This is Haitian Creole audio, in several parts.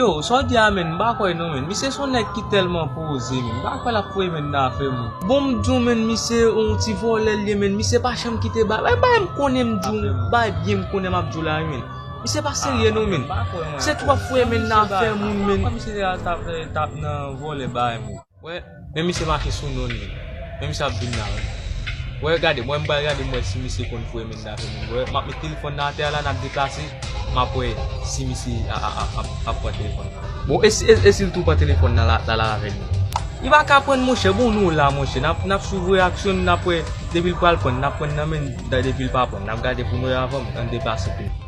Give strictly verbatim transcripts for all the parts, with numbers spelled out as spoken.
Yo, sa w di a, menn, m pa kwè non, menn. Misye se yon nèg ki tèlman poze, menn. M pa kwè l ap foure menn nan afè moun. Bon, m di w, menn, misye yon ti vòlè l ye, menn. Misye pa janm kite bagay. Bagay m konnen, m di w, bagay byen m konnen m ap di w la, wi, menn. Misye pa serye non, menn. Misye twò ap foure menn nan afè moun, menn. Misye t ap, t ap nan vòlè bagay moun. Wè, men misye mache sou non li. Men misye ap vin la, wè. Wè, gade, mwen m pral gade, m wè si misye konn foure menn nan afè moun. Wè, m ap met telefòn nan atè a la, n ap deplase. M ap wè si misye a, a, a, ap, ap pran telefòn nan. Bon, e si, e, e si l tou pran telefòn nan la, la, la avè nou? Li pa ka pran, monchè, bon, nou la, monchè. N ap, n ap swiv reyaksyon l, n ap wè depi l pral pran, n ap pran nan men l, depi l pa pran, n ap gade pou nou wè avan, ann deplase pou nou.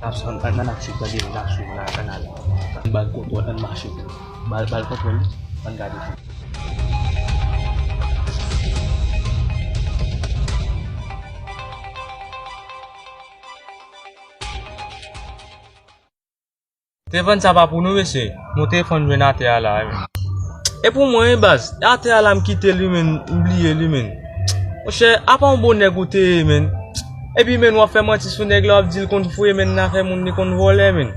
N ap, ann, ann, ann ap swiv, tande, n ap swiv, n ap, ann ale. Ann ba l kontwòl, ann mache pou nou. Ba l, ba l kontwòl, ann gade. Telefòn sa pa pou nou, mesye. Yon telefòn jwenn atè a la, wi. E pou mwen, wi, baz. Atè a la, m kite li, menn. M bliye li, menn. Monchè, apa yon bon nèg ou te ye, menn. Epi, menn, w ap fè manti sou nèg la, w ap di l konn foure menn nan afè moun, li konn vòlè, menn.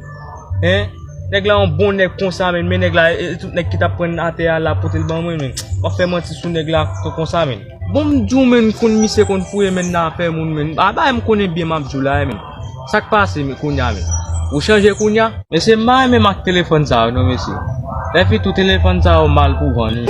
Hein? Nèg la yon bon nèg konsa, menn. Men nèg la, e, e tout nèg ki t ap pran atè a la, pote l ban mwen, menn. W ap fè manti sou nèg la, konsa, menn. Bon, m di w, menn, konn misye konn foure menn nan afè moun, menn. A, bagay m konnen byen, m ap di w la, menn. Sa k pase, men, kounye a, men? Ou chanje kounye a? Mesye, m pa renmen m ak telefòn sa yo, non, mesye. Lè fi tou telefòn sa yo mal pou vann, wi.